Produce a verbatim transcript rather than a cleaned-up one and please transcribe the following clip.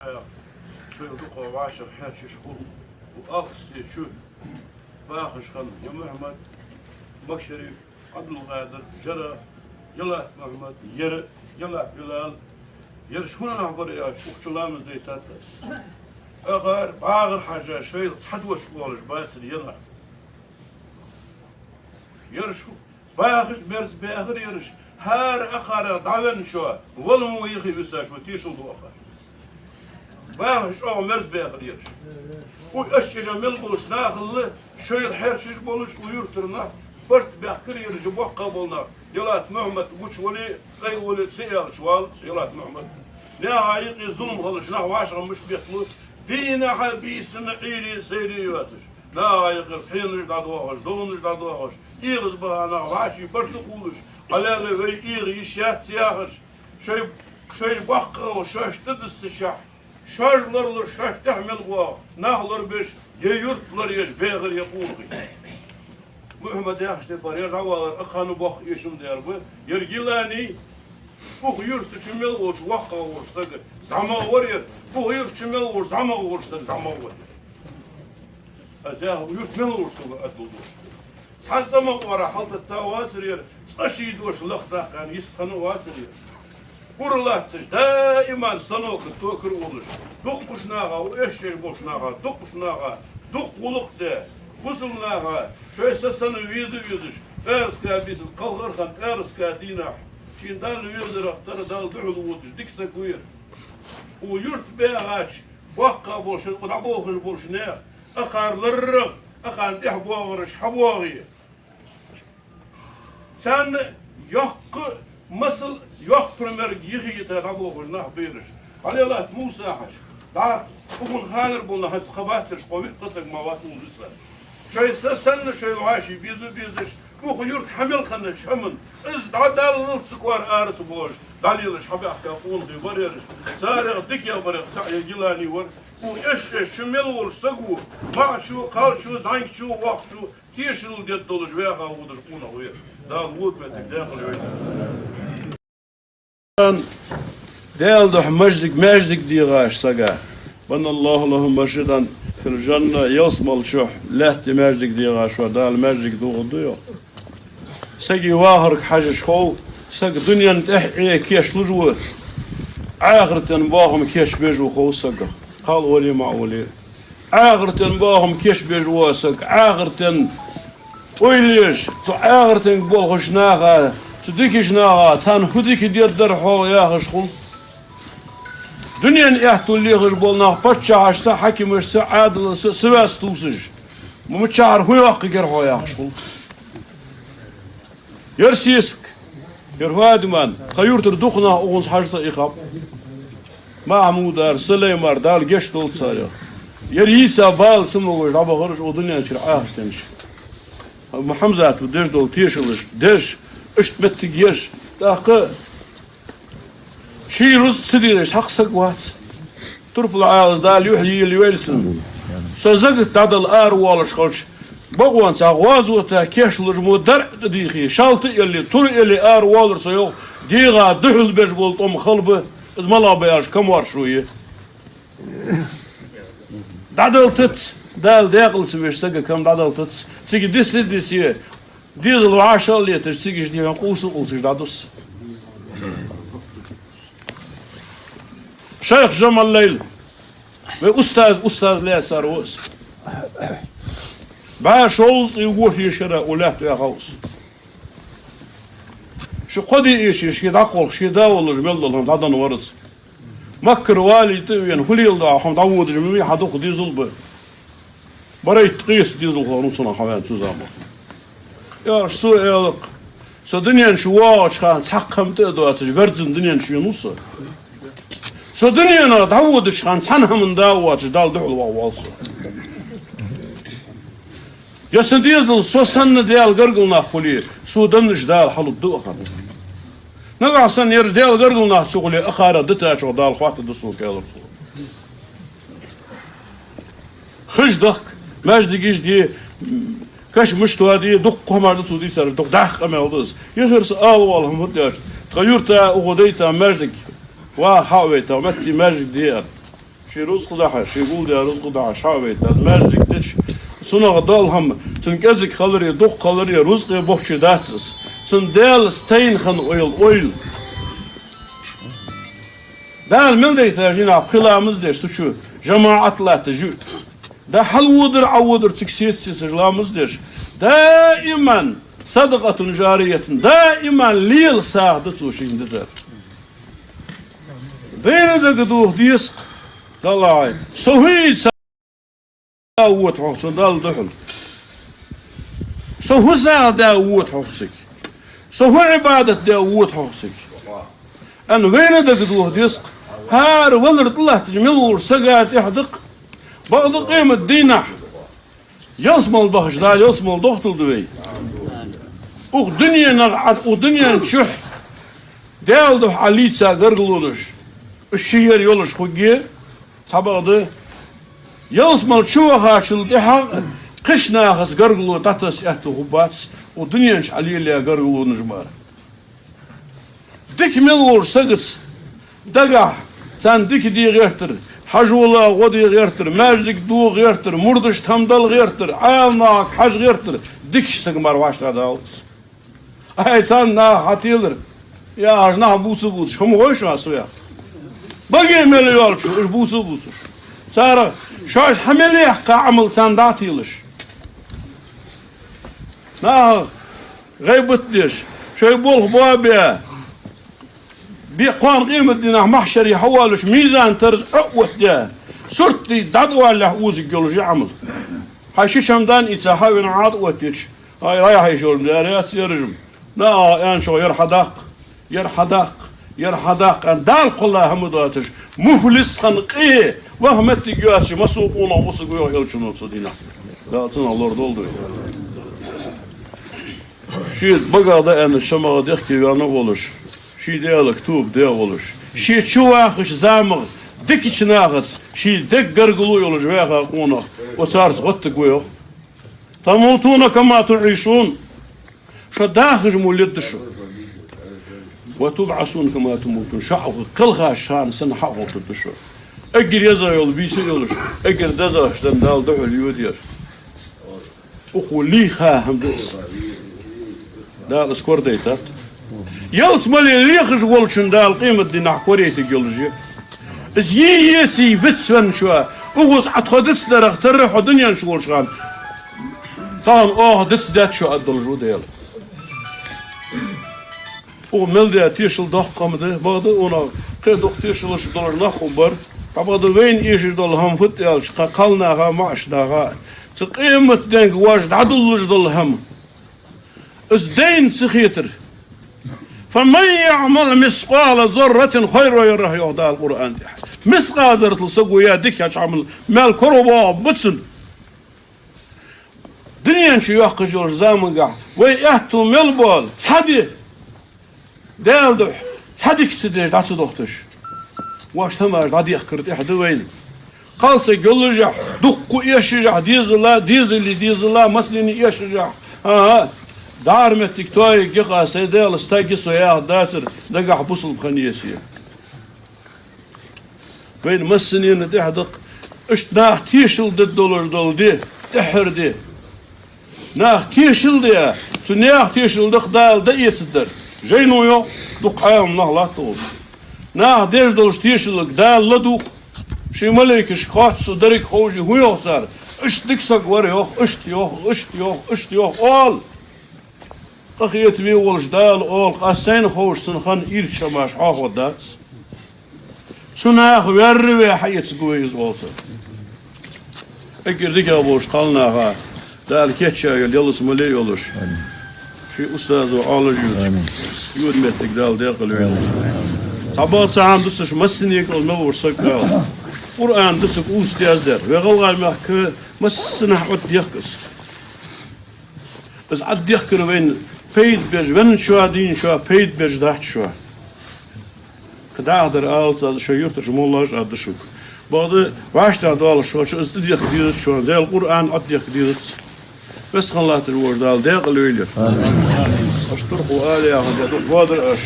Шоайла дукха вӀашагӀ хьерчаш хул. Укх Алхасте чу бахаш хинна я Мухьаммад, Макшариф, Ӏабдулкъадир, Жараф, Ялат Мухьаммад, ер, Ялат Билал, ераш хӀана нах бар аьлча, укх чу ламаз дайтад аз. Акхар, бӀагӀар хьажа, шоайла цхьа дош оалаш бацар ер нах. Ераш хӀу-, бахаш, мерза баьхар ераш. ХӀара акхарах дӀавенначоа вала мо йихи висаш ва, тешал ду акхар. Бахаш чӀоагӀа мерза баьхар ераш. Укх эшаш мел болча нахал шоайла хьерчаш болаш, укх юртара нах барт баьхкар ераш, боккха бола нах. Ялат Мухьаммад гучавале, къайлавале ца аьлча вала Ялат Мухьаммад. Наха юкъе зулам хилча нах вӀашагӀ мишта бетталу, дийнахьа, бийсанна, Ӏуйре, сайре йоацаш. Наха юкъера пхьенаш дӀадоахаш, довнаш дӀадоахаш, эгӀазбаха нах вӀаший барт кхувлаш, хьалаьлла вай эгӀа йиш яц яхаш, шоай, шоай боккхагӀа шоаш тӀадиссача, шоаш лоралуш, шоаш тӀехьа мел боагӀа нах лорабеш, е юрт лораеш баьхар я къонахий. Мухьаммад яхаш тӀа бар, ер дӀавалар акхарна боккха эшам дар ба, ер Гилани, укх юрта чу мел волча воккхагӀа волча сага зӀамагӀа вар ер, укх юрта чу мел волча зӀамагӀа волча сага зӀамагӀа вар ер. Аз яхар, юрт мел вар сога аддал дош. Цхьан цӀа ма къора хьалтатта вацар ер, цкъа ший дош лахдаккха йист хинна вацар ер. Кура латташ, даиман станока токар волаш, дукхача наха, укх эшаш болча наха, дукхача наха дукха гӀулакх де, бусалба наха, шоай са санна веза везаш, пӀаьраска бийсан кхалхар хинна, пӀаьраска дийнахьа, шийна Далла везарах тара Далла духьал водаш, дика саг ва ер. Укх юрта баьгӀача, боккха болаш, укх дӀаболхаш болча наьха, акхар ларрагӀа, акхарна тӀехьа боагӀараш хьабоагӀе. Царна йоккха масал, йоккха пример йихийта дӀаболхаш нах ба ераш. Хьалелат Муса-Хьажа, дӀа, укхун ханара бола нах хӀанз кхаъ бацараш, кхо виъ-кхо саг ма вац уллув са. Шоай са санна, шоай вӀаший беза безаш, укх юрта хьа мел хиннача хӀаман, из дӀадаллалца кхоар ара ца боалаш, дӀалелаш хьабаьхка къонахий бар ераш. Царех дикагӀбарех цаӀ ер Гилани вар. Укх эшаш чу мел волча саго, маӀачо, кхалчо, зӀамигачо, воккхачо, тешал дергдолаш ваьха водаш къонах ва ер. Дала вотметтиг декъала йойла. Даьла духьа маьждиг, маьждиг дегӀаш сага. بنى الله له مسجدا في الجنة, ялсмале чу лаьтта маьждиг дегӀаш ва, Дала маьждиг дохаду йоах. Сага вахарга хьажача хов, саг дунен тӀехьа Ӏе кийчлуш ва, Ӏахарта бахам кийчбеш ва хов саг. Кхал вале, маӀа вале. Ӏахарта бахам кийчбеш ва саг, Ӏахарта ойла еш, цу Ӏахартага болхача наха, цу дикача наха, царна фу дика дергдар хьогӀ яхаш хул. Дунен аьттув лехаш бола нах паччахьашца, хьакимашца, Ӏаьдалца сиваьз тувсаш, мичахьара фу йоаккхаргьяр хьогӀ яхаш хул. Ер сесаг, ер Фадиман, тха юртара дукха нах укхунца хьажцӀа ихаб. Махьмудар, Сулеймар, Дала гешт долда царех. Ер йийца бала ца могаш дӀабахараш укх дунен чура Ӏахартенаш. Хьамзата деш дола тешалаш деш, иштта моттиг еш, тӀаккха ший рузкъа ца дезаш хьакха саг вац. Турпала Ӏаьлас, Дала юхь елайойла цун. Со закат дӀадала аравоалаш хилча, бакъонца гӀазота кийчлуш мо даръа тӀадийхе, шалта а еле, тур а еле аравоалар со, йоах, дегӀа духьал беш бола тӀом хала ба, из малагӀа ба аьлча, камаьршо я. ДӀадала тӀац, Дала декъала ца веш сага кама дӀадала тӀац, цига диса а дисе, дезал вӀашагӀ а леташ, цига иштта дийхьа къувса а къувсаш дӀадус. Шайх Жамаллайл, вай устаз, устаз лаьцар ва из. БӀаь шовзткъеи ворхӀе шера укх лаьтта ваьхав из. Ши кхо ди эшаш, ше дӀакхалхаш, ше да воллаш мел дола хӀама дӀаденна вар из. Маккара валийта а вена, фу леладу Ӏа, хӀама дӀаводаш ма вий, хьа дукха дезал ба. Барайтта къеса дезалхо хиннав цунах хьавена цу заман. Яхаш, цо аьлар-кх: со дунен чу воагӀача хана цхьаккха хӀама тӀа а доацаш, верззана дунен чу венав со. Со дуненах дӀаводача хана цхьан хӀаман да а воацаш, Далла духьал ваха воал со. Е са дезал со санна Даьла гаргара нах хуле, цо деннача Дала хьалургда акхарна. Нагахьа санна ер Даьла гаргара нах ца хуле, акхарах дитачох Дала хоаттаргда сога, аьлар цо. Хиш дахка, маьждигаш де, каш мишта де, дукха хӀамаш да цо дийцараш, дукха дӀаьха къамаьл да из. Яхар са ала воалла хӀама хӀама да аьлча, тха юрта укхо дайта маьждиг, ваха хьа а вайта, метте маьждиг де аьнна. Ший рузкъа дахьа, ший гулдаь рузкъа дахьа, ша вайта, маьждиг дича, цунах дола хӀама, цун кӀезига хиларе, дукха хиларе, рузкъе бохчи дац из. Цун Даьла стайна хинна ойла, ойла. Дала мел дайта жина пхи ламаз деш, цу чу жамаӀат латта жуьт. Да хьалводар, Ӏоводар, цига сеца-сецаш ламаз деш. Даиман садакъатун жариятун, даиман лела сагӀа да цо шийна дитар. Вайна дагадоха деза-кх, Далла хьай, со хӀуьйца вода хьогӀ цунна Далла духьал. Со хӀу сагӀа даь вода хьогӀ цига. Со хӀу Ӏибадат даь вода хьогӀ цига. Ан вайна дагадоха деза-кх, хӀара валар тӀалатташ мел волча сага тӀехьа да-кх, бакъда къемат дийнахьа ялсмала бахача Дала ялсмала дохийталда вай. Укх дуненах Ӏа, укх дунен чухь Даьла духьа Ӏа лийца гаргалонаш, уж ший яр йолаш хургья, цхьабакъда ялсмала чу вахачул тӀехьагӀа кхыча нахаца гаргало дӀатасса аьттув хургбац укх дунен чу Ӏа лелаяь гаргалонаш мара. Дика мел волча сагаца дагахьа царна дика де гӀертар, хьажола гӀо де гӀертар, маьждиг догӀа гӀертар, мурдашта хӀама дала гӀертар, Ӏаламнахага хьажа гӀертар, дикача сага мара вӀаштӀехьадалац. Ай, царна наха хьателар, яхаш, нах бувца а бувцаш, хӀама гой шоана со, яхаш. Баге мел йолча уж бувца а бувцаш. Царах шоаш хьа мел яьккха Ӏамал царна дӀа а телаш. Нахах гӀийбат деш, шоай болх боабаь, бе-, кхоана къемат дийнахьа махьшаре хьавоалаш, мизан тарза Ӏо а оттадаь, сурт дӀатӀавалалехь озаргйолаш я Ӏамал. Хьай ши чамдан ийца хьавена Ӏа тӀаоттадича, ай, ай, хьай шорма дера яц ераш-м. Нахах аьнначох ер хьадаккха, ер хьадаккха, ер хьадаккха, аьнна, Далла кхелла хӀама доацаш, муфлис хинна къе ваха моттиг йоацаш, массо а къонах ва саг, йоах Элчано, цу дийнахьа. Дала цунах лорадолда вай. Ший багах да аьнна, шамагӀа дехке ваьнна а волаш, ший Даьлага тоба де а волаш, ше чу вахача замах дикача нахаца ший дег гаргало а йолаш ваьха къонах, царца гӀоттаргва, йоах. تموتون كما تعيشون. Шо дахаш мо лергда шо. وتبعثون كما تموتون. Шо Ӏокхалхача хана санна хьа а гӀертаргда шо. Эггара еза йола бийса а йолаш, эггара дезагӀа санна Далла духьал йодаяр. Укхо лийха хӀама да из. Дала из корадайтад. Ялсмале лехаш волчун Дала къемат дийнахьа корайийтаргйолаш я. Из е а еций вицвенначоа, укхаза Ӏа тхо дицдарах тарра хьо дунен чу волча хана, тахан оаха дицдетташ шо аргдолаш ва Даьла. Укх мел даь тешал доккха хӀама да, бакъда укхунах кхы дукха тешалаш долаш нах хургбар. Бакъда вайна эшаш дола хӀама фуд аьлча, кхы кхалнаха а, маӀача наха а, цу къематденга вож дӀадуллаш дола хӀама. Из дайна ца хетар. فمن يعمل مثقال ذرة خيرا يره, йоах Дала Къуръан тӀа. Мискъал зарратал саго яь дика яьча Ӏамал маьл коравоагӀаргба цунна. Дунен чу йоаккхаш йолча замангахь вай аьттув мел боал, цхьа ди Даьла духьа цхьа дика ца деш дӀа ца дохийташ, вож тамаш дӀадехкар тӀехьа да вайна. Кхалсаг йоллашехь, дуккха эшашехь, дезала, дезали, дезала, массанена эшашехь, а, дӀара моттиг тоаергья-кх аз, сай Даьла стаг я со яхар дацар, дагахьа бусалба хинна эце. Вайна массанена тӀехьа да-кх иштта наха тешал дергдолаш дола ди, тӀеххьара ди. Наха тешал де, цу наьха тешал да-кх Дала дӀаэцаргдар. Жайно йоах, дукха Ӏаламнах латт укхаза. Наха деш долча тешалга Дала ладувгӀ, ший малейкашка хоатт, цу деррига ховш я, хӀун йоах цар. Иштта дика саг вар, йоах, иштта йоах, иштта йоах, иштта йоах, оал. Къахетаме волча Дала оал-кх: аз сайна ховш цун хинна ийрча хӀамаш хьоахавергдац. Цу наха ваьрра ве хьаэцаргва вай из, оал цар. Эггара дикагӀа болча кхалнаха, Дала кийчъяь йойла, ялсмале а йолаш, ший устазо Ӏалаш йоацаш, йода моттиг Дала даькъала йойла. Цхьабакъда цхьа хӀама дувцаш, массанега оал мел волча сага: Къуръан да цига устаз дар. Вай ГӀалгӀай мехка массанахьа Ӏодехк из. Из Ӏодехкар вайна пайда беш венначоа, дийначоа пайда беш дац шоана. Кхы дӀахо дар алац аз, шоай юртарча моллаша аргда шуга. Бакъда вӀаштӀехьадоалаш хилча, из тӀадехка дезац шоана, Даьла Къуръан Ӏодехка дезац. Веза хинна латташ волча Дала даькъала йойла ер. Амин. Аш турхо ала яхар да, дукха воадар аш.